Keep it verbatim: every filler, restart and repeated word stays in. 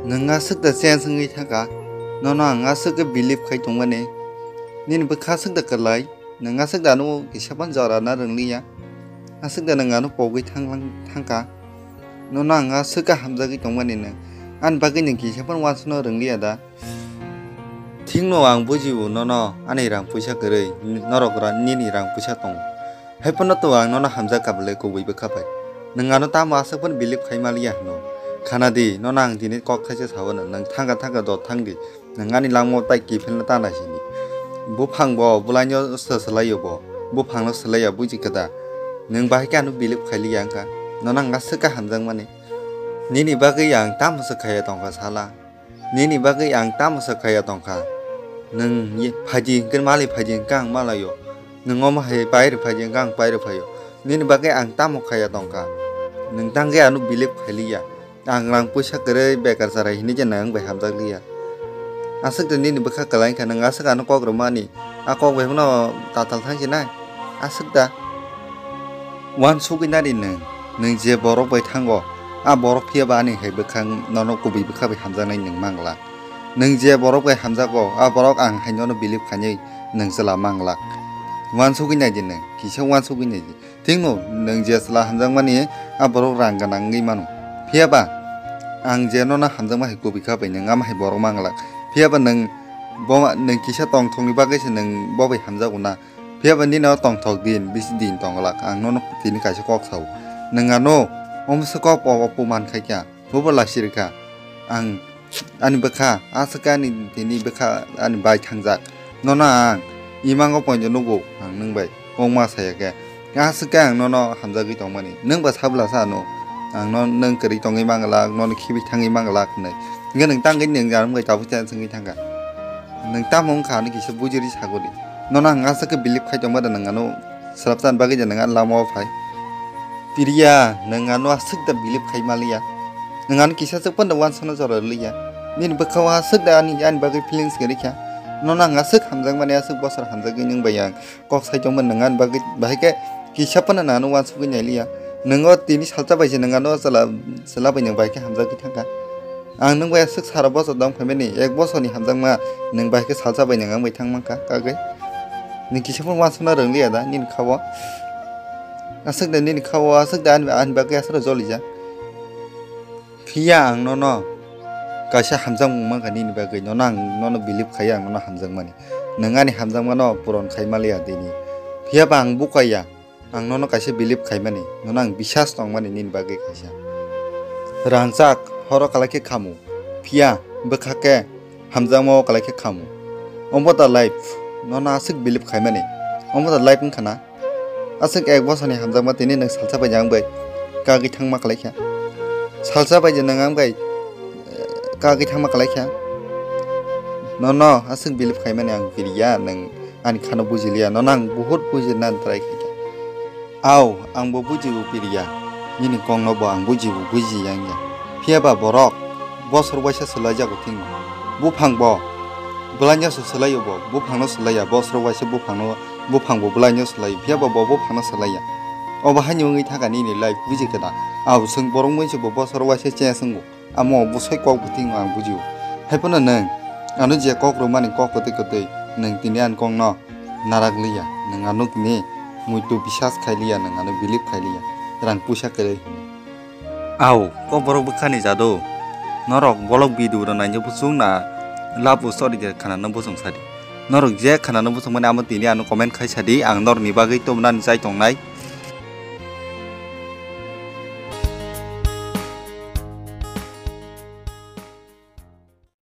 Nwng aswk da change wngwi thangkha, nono ang aswk khe believe khai tongmani. Nini bwkha aswk da kwlai, nwng aswk da ano kisa phano jora na rwngliya. Aswk da nwng ano pogwi thanglang-, thangkha. Nono ang aswk khe hamjagwi tongmani nwng. Ani bagwi nwng kisa phano uansukna rwngliya da. Thikno ang bujio nono ani rang puisa kwrwi, norok ra-, nini rang puisa tongo. Haiphano to ang nono hamjakha bwle kubui bwkha bai. Nwng ano tamo aswk phano believe khai maliya hwno. Khana di, nono ang tini kok thaisa sao no, nwng thangkha thangkha dot thang di. Nwng ani langmao tai kiphilna ta naisini. Buphang bo bwlaino se swlaio bo. Buphangno swlaiya buji khe da. Nwng bahai khe ano believe khai liya wngkha. Nono ang aswk khe hamjakmani. Nini bagwi ang tamo se khaiya tongkha sala. Nini bagwi ang tamo se khaiya tongkha. Nwng ye-, phaidi hwnkhe mali phaidi hwnkhe ang malaio. Nwng omo hai pairwi phaidi hwnkhe ang pairwi phaio. Nini bagwi ang tamo khaiya tongkha. Nwng tangwi ano believe khailiya. Ang rang puisa kwrwi bekar chara hinwi je nwng bai hamjakliya. Aswk de nini bwkha kwlai wngkha, nwng aswk ano kok rwmani. A kok bai phano tatal thang sinai. Aswk da. Uansugwi nadi nwng, nwng je borok bai thango, a borok phiya ba ani hai bwkhang nono kubui bwkha bai hamjaknai nwng manglak. Nwng je borok bai hamjago, a borok ang hai nono believe khainwi nwng chwla manglak. Uansugwi naidi nwng, kisa uansugwi naidi. Thikno nwng je chwla hamjakmani, a borok rang gwnang wngwi mano. Phiya ba ang je nono hamjakma hai kubui kha bai nwng ama hai borok manglak. Phiya ba nwng bo, nwng kisa tongthokni bagwi se nwng bo bai hamjago na. Phiya ba nini o tongthok din, bisi din tongglak, ang nono tini kaisa kok sao. Nwng ano omo se kok o, opo man khai kha, bobo lasi rwkha. Ang ani bwkha, aswk ani tini bwkha ani bai thangjak. Nono ang imango poito nugo, ang nwng bai kok ma saya khe. Aswk khe ang nono hamjagwi tongmani. Nwng ba sabla sa ano. Ang no, nwng kwrwi tongwi manglak, nono khibi thangwi manglak hinwi. Hwnkhe nwng tangwi nwng jarwng bai tabuk chance wngwi thangkha. Nwng tamo wngkha ano kisa bujiri sagodi. Nono ang aswk khe believe khai tongma da nwng ano swrapchan bagwi je nwng ano lama o phai. Piriya, nwng ano aswk da believe khai maliya. Nwng ano kisa swk phano uansukna jora rwliya. Nini bwkha o aswk da ani, ani bagwi feelings kwrwi kha. Nono ang aswk hamjakmani, aswk bosor hamjagwi nwng bai ang kok sai tongma nwng ani bagwi, bahai khe kisa phano nwng ano uansugwi nailiya. Nwng o tini salsa bai se nwng ano chwla, chwla bai nwng bahai khe hamjagwi thangkha. Ang nwng bai aswk sara bosor dong phaimani, ek bosorni hamjakma nwng bahai khe salsa bai nwng ang bai thang mankha kagwi. Nwng kisa phano uansukna rwngliya da nini kha o? Aswk da nini kha o, aswk da ani, ani bagwi aswk jolijak. Phiya ang nono kaisa hamjakmung mankha nini bagwi, nono ang nono believe khaiya ang nono hamjakmani. Nwng ani hamjakmano puron khai maliya tini. Phiya ba ang bukaya, ang nono kaisa believe khaimani, nono ang bisas tongmani nini bagwi kaisa. Rangchak horo kalai khe khamu, phiya bwkha khe hamjakma o kalai khe khamu. Omo da life, nono aswk believe khaimani. Omo da life wngkha na? Aswk ek bosorni hamjakma tini nwng salsa bai ang bai kagwi thangma kalaikha. Salsa bai je nwng ang bai, eh, kagwi thangma kalaikha. Nono aswk believe khaimani ang piriya, nwng ani khano bujiliya. Nono ang buhut bujina try khaikha. Au, ang bo bujigo piriya. Nini kokno bo ang bujigo, bujiya wngya. Phiya ba borok bosor waisa swlaijago thingo. Buphang bo bwlaino se swlaio bo, buphangno swlaiya, bosor waisa buphangno, buphang bo bwlaino swlai, phiya ba bo buphangno swlaiya. Obo haino wngwi thangkha nini life, buji khe da? Au, chwng borok mui se bo bosor waisa change wngo. Amo bwsai kok bwtwi ang bujio. Haiphano nwng ano je kok rwmani kok kwtwi kwtwi, nwng tini ani kokno narak liya, nwng ano tini muitu bisas khai liya, nwng ano believe khai liya, rang puisa kwrwi hwnwi. Au, kok borok bwkhani jado. Norok bolok video rw nainai bo chwng na love story de khana no bosong sadi. Norok je khana no bosong mani amo tini ano comment khai sadi, ang norok ni bagwi tubunani chai tongnai.